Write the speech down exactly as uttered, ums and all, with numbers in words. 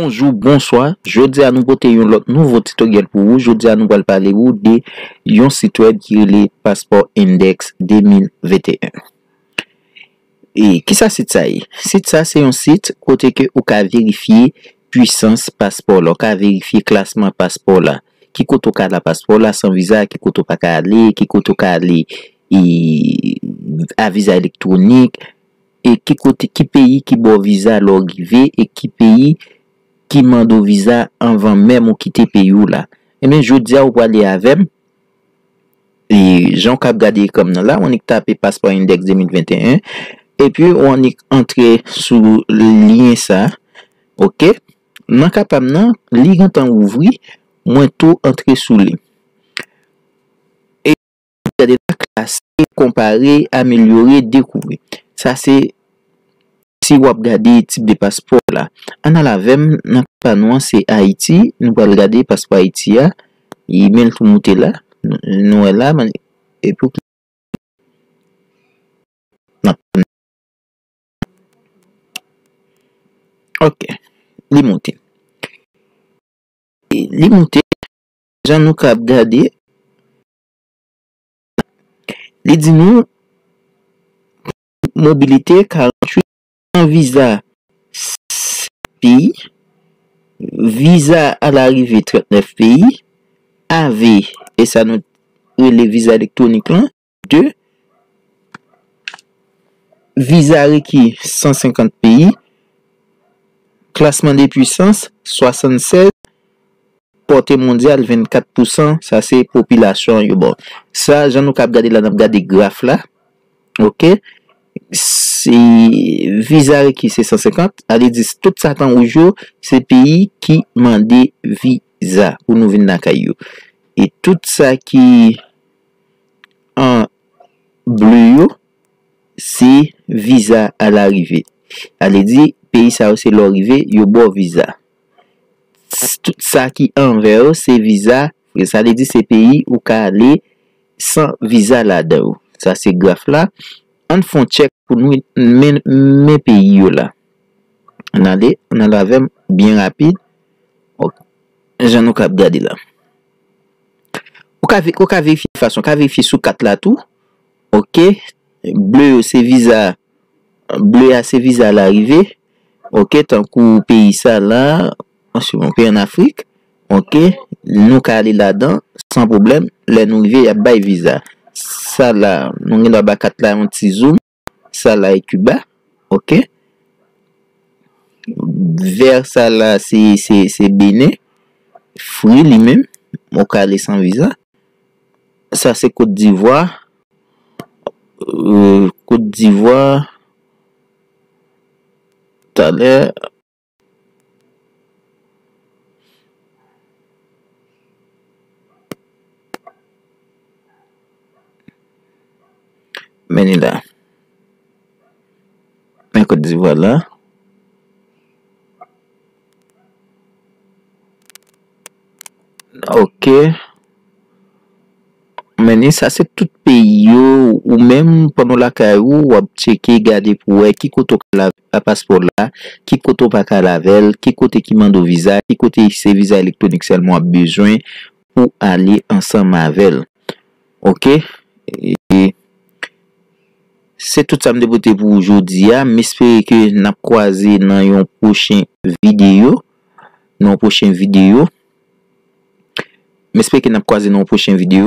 Bonjou, bonswa. Jodi a nou pote yon lòt nouvo tutoriel pou ou. Jodi a nou pral pale ou de yon sit web ki rele Passport Index de mil venteyen. E kisa sit sa ye? Sit sa se yon sit kote ke ou ka verifye pwisans paspò la, ou ka verifye klasman paspò la. Ki kote ou ka al a paspò la san viza, ki kote ou pa ka ale, ki kote ou ka ale e, a viza elektwonik, e ki kote, ki peyi ki ba w viza lè w rive, e ki peyi ki mande w viza anvan menm ou kite peyi w la. Ebyen, jodi a, ou prale avè m. E jan w k ap gade ekran m nan la, w annik tape Passport Index de mil venteyen, epi w annik antre sou lyen sa, oke? Nan ka pa m nan, li gentan ouvri, mwen tou antre sou li. E gade la, klase, konpare, amelyore, dekouvri. Sa se si w ap gade tip de paspò la. Ann al avè m nan ka pa nou an, se Ayiti. Nou pral gade paspò Ayiti a. E men l tou moute la. Nou, nou wè la, man, epi w klik. N ap tann. Ok. Li moute. Li moute. Jan nou ka ap gade, li di nou mobilite karanntuit, san viza, sèt peyi, viza alarive, trannèf peyi, A V, e sa nou rele viza elektwonik lan, de, viza reki, san senkant peyi, klasman de pwisans, swasannsèz, pòte mondyal, vennkat pousan, sa se popilasyon yo. Bon, sa, jan nou ka ap gade la, n ap gade graf la. Ok? Se viza reki se san senkant, ale di tout sa k an wouj yo, se peyi ki mande viza pou nou vin lakay yo. E tout sa ki an ble yo, se viza alarive. Ale di, peyi sa yo se lè w rive, yo ba w viza. Tout sa ki an vè yo, se viza, sa vle di se peyi ou ka ale san viza ladan yo. Sa se graf la. Ann fè yon tchèk pou nou men, men peyi yo la. Ann ale, ann ale avè m byen rapid. Ok. Jan nou ka ap gade la. Ou ka ve-, ou ka verifye fason, ou ka verifye sou kat la tou. Ok. Ble yo se viza, ble a se viza larive. Ok, tankou peyi sa la, ansi, yon peyi an Afrik. Ok, nou ka ale ladan san pwoblèm. Lè nou rive, y ap bay viza. Sa la, nou gen dwa ba kat la yon ti zoom. Sa la e Kiba. Ok. Vè sa la se, se, se Benin. Fri li menm. Ou ka ale san viza. Sa se Kot Divwa. Euh, Kot Divwa. Talè. Men li la. Men Kot Divwa la. Ok. Men li, sa se tout peyi yo, ou menm, pandan w lakay ou, w ap tcheke, gade pou wè ki kote w ka al a paspò la, ki kote w pa ka al avè l, ki kote ki mande w viza, ki kote se viza elektwonik sèlman w ap bezwen pou ale ansanm avè l. Ok? E se tout sa m te pote pou ou jodi a. M espere ke n ap kwaze nan yon pwochen videyo. Nan yon pwochen videyo. M espere ke n ap kwaze nan yon pwochen videyo.